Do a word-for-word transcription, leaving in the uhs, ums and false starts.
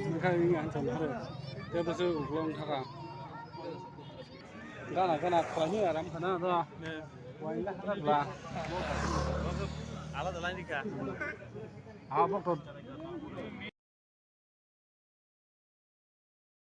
Wngkha wngya ang chonhoro. Tei bwswk uklok wngkha ka. Gana gana khlaimwi aram khana do. Waina khana bla. Alada laini kha. Ha bokto.